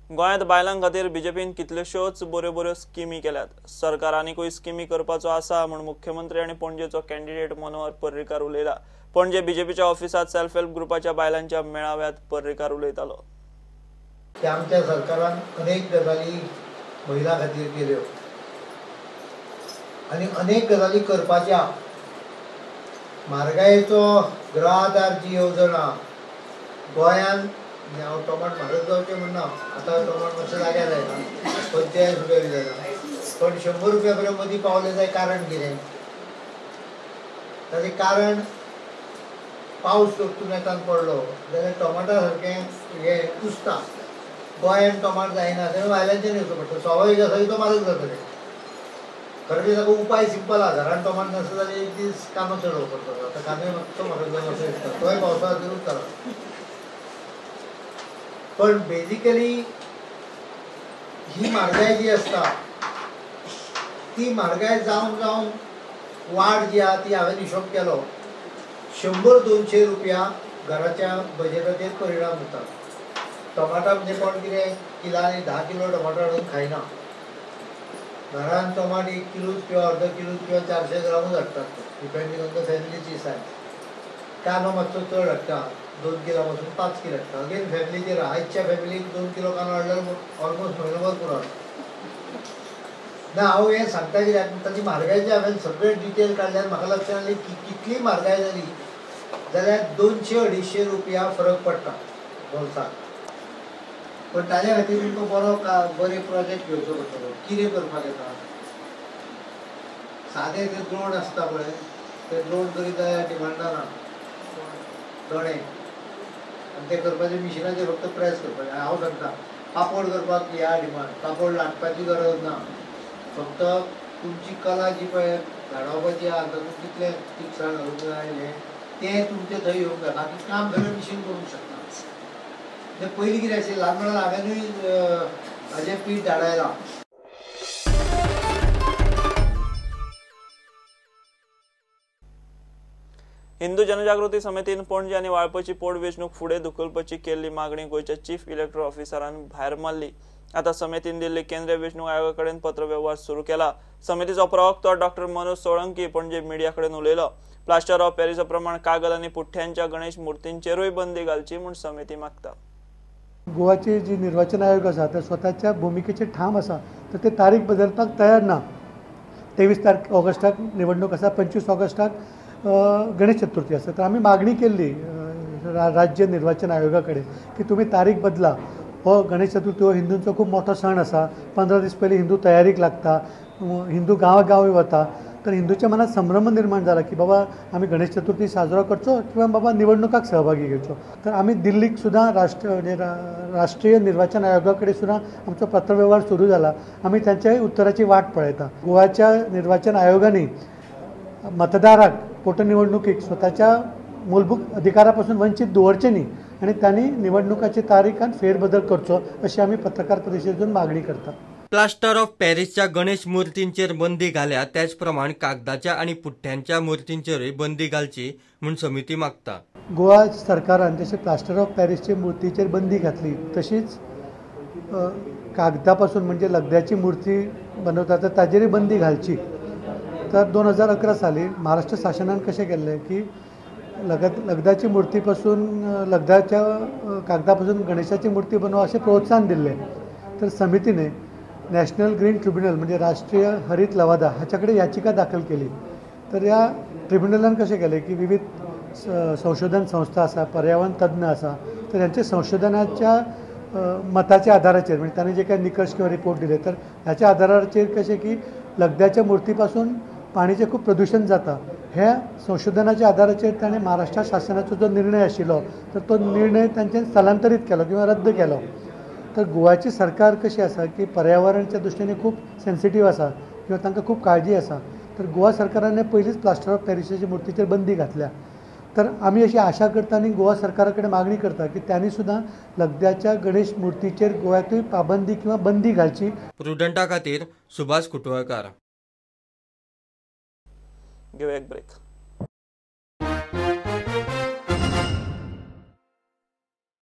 गोंयांत बायलां खातीर बीजेपीन कितल्योश्योच बऱ्यो बऱ्यो स्किमी केल्यात. सरकार आनीकूय स्किमी करपाचो आसा म्हूण मुख्यमंत्री आनी पणजेचो कॅन्डिडेट मनोहर पर्रीकार उलयला. पणजे बीजेपीच्या ऑफिसांत सेल्फ हेल्प ग्रुपाच्या बायलांच्या मेळाव्यात पर्रीकार उलयतालो. आमच्या सरकारान अनेक गजाली महिलां खातीर केल्यो आनी अनेक गजाली करपाच्या. म्हारगायेचो गृह आधार जी येवजण गोंयान, हांव टोमाट म्हारग जावचें म्हणना, आतां टोमाट मातशें जाग्यार जायना, 45 रुपया बी जायना, पण 100 रुपया पर्यंत मदीं पावलें जाय. कारण कितें ताचें कारण, पावस नेटान पडलो जाल्यार टोमाटा सारकें हें कुसता. गोंयान टोमाट जायना तेन्ना भायल्यानच्यान येवचो पडटा. स्वाभावीक आसा की तो म्हारग जातले. खरें म्हणजे ताका उपाय सिंपल आसा, घरान टोमाट नासता जाल्यार एक दीस कांदो चड वापरतात. आतां कांदे मातसो म्हारग जालो असो दिसता, तोय पावसा खातीरूच जाला. पण बेजिकली ही म्हारगाय जी आसता ती म्हारगाय जावन जावन वाड जी आहा ती हांवें हिशोब केलो, 100-200 रुपया घराच्या बजेटाचेर परिणाम जाता. टोमाटा म्हणजे कोण कितें किलांनी 10 किलो टोमाटो हाडून खायना. घरान टोमाट 1 किलोच किंवा अर्द किलोच किंवा 400 ग्रामूच हाडटात, डिपेंडींग ऑन the फॅमिलीची सायज. कांदो मातसो चड हाडटा, 2 किला पासून 5 किलो हाडटा. अगेन फॅमिलीचेर, आयच्या फॅमिलीक 2 किलो कांदो हाडल्यार ऑलमोस्ट म्हयनोभर पुरो. ना हांव हें सांगता कित्याक ताची म्हारगायची हांवें सगळें डिटेल काडल्यार म्हाका लक्षात आयलें की कितली म्हारगाय जाली जाल्यार 200-250 रुपया फरक पडटा बोल्साक. पण ताज्या खातीर तुमकां बरो बरे प्रोजेक्ट घेवचो पडटलो. कितें करपाक येता, सादें तें द्रोण आसता पळय, तें द्रोण करीत जाल्यार डिमांडा ना दोणे, आनी तें करपाचें मिशिनाचेर फक्त प्रेस करपाचें. हांव सांगता पापड करपाक ह्या डिमांड, पापड लाटपाची गरज ना, फक्त तुमची कला जी पळय धाडोवपाची आहा, तातूंत कितलें तिखसाण घालूंक जाय हें तें तुमचें थंय येवंक जाय. बाकी काम सगळें मिशीन करूंक शकता. तें पयलीं कितें आशिल्लें, ल्हानपणान हांवेंनूय म्हाजें पीठ धाडायलां. हिंदू जनजागृती समितीन पणजे आनी वाळपयची पोटवेंचणूक फुडें धुकलपाची केल्ली मागणी गोंयच्या चीफ इलेक्टोरल ऑफिसरान भायर मारली. आतां समितीन दिल्ली केंद्रीय वेंचणूक आयोगा कडेन पत्रवेव्हार सुरू केला. समितीचो प्रवक्तो डॉक्टर मनोज सोळंकी पणजे मिडिया कडेन उलयलो. प्लास्टर ऑफ पॅरिसा प्रमाण कागद आनी पुठ्ठ्यांच्या गणेश मूर्तींचेरूय बंदी घालची म्हूण समिती मागता. गोवाचे जी निर्वाचन आयोग आसा ते स्वताच्या भुमिकेचेर ठाम आसा, तर ते तारीख बदलपाक तयार ना. 23 तारखे ऑगस्टाक निवडणूक आसा, 25 ऑगस्टाक गणेश चतुर्थी आसा. तर आमी मागणी केल्ली राज्य निर्वाचन आयोगा कडेन की तुमी तारीख बदला. हो गणेश चतुर्थी हो हिंदूंचो खूब मोठो सण आसा. 15 दीस पयलीं हिंदू तयारीक लागता, हिंदू गांवागांवी वता, तर हिंदूच्या मनात संभ्रम निर्माण जाला की बाबा आमी गणेश चतुर्थी साजरो करचो किंवा बाबा निवडणुकाक सहभागी घेवचो. तर आमी दिल्लीक सुद्दां राष्ट्रीय निर्वाचन आयोगा कडेन सुद्दां आमचो पत्रवेव्हार सुरू जाला. आमी तांच्याय उत्तराची वाट पळयता. गोवाच्या निर्वाचन आयोगांनी मतदाराक पोटनिवडणुकीक स्वताच्या मूलभूत अधिकारा पासून वंचित दवरचें न्ही आनी तांणी निवडणुकाची तारीखान फेरबदल करचो अशी आमी पत्रकार परिशदेतून मागणी करता. प्लास्टर ऑफ पॅरिसच्या गणेश मूर्तींचेर बंदी घाल्या त्याच प्रमाण कागदाच्या आनी पुठ्ठ्यांच्या मूर्तींचेरूय बंदी घालची म्हूण समिती मागता. गोवा सरकारान जशें प्लास्टर ऑफ पॅरिसचे मूर्तीचेर बंदी घातली तशीच कागदा पासून म्हणजे लगद्याची मूर्ती बनवतात तर ताजेरय बंदी घालची. तर 2011 साली महाराष्ट्र शासनान कशें केल्लें की लगदाची मूर्तीपासून लगदाच्या कागदापासून गणेशाची मूर्ती बनवा अशें प्रोत्साहन दिल्लें. तर समितीने नॅशनल ग्रीन ट्रिब्युनल म्हणजे राष्ट्रीय हरित लवादा हाच्या कडेन याचिका दाखल केली. तर ह्या ट्रिब्युनलान कशें केलें की विविध संशोधन संस्था आसा, पर्यावरण तज्ञ आसा, तर ह्यांच्या संशोधनाच्या मताच्या आधाराचेर म्हणजे तांणी जे काय निकष किंवा रिपोर्ट दिले तर ह्याच्या आधाराचेर कशें की लगद्याच्या मूर्तीपासून पाणीचें खूब प्रदूशण जाता. ह्या संशोधनाच्या आधाराचेर ताणें महाराष्ट्र शासनाचो जो निर्णय आशिल्लो तर तो निर्णय तांच्यान स्थलांतरीत केलो किंवा रद्द केलो. तर गोवाची सरकार कशी आसा की पर्यावरणाच्या दृश्टीने खूब सेन्सिटीव आसा किंवा तांकां खूब काळजी आसा. तर गोवा सरकारान पयलींच प्लास्टर ऑफ पॅरिसाच्या मूर्तीचेर बंदी घातल्या. तर आमी अशी आशा करता आनी गोवा सरकारा कडेन मागणी करता की त्यांनी सुद्दां लगद्याच्या गणेश मूर्तीचेर गोव्यांतूय पाबंदी किंवा बंदी घालची. प्रुडंटा खातीर सुभाष कुटवळकार. घेवया एक ब्रेक.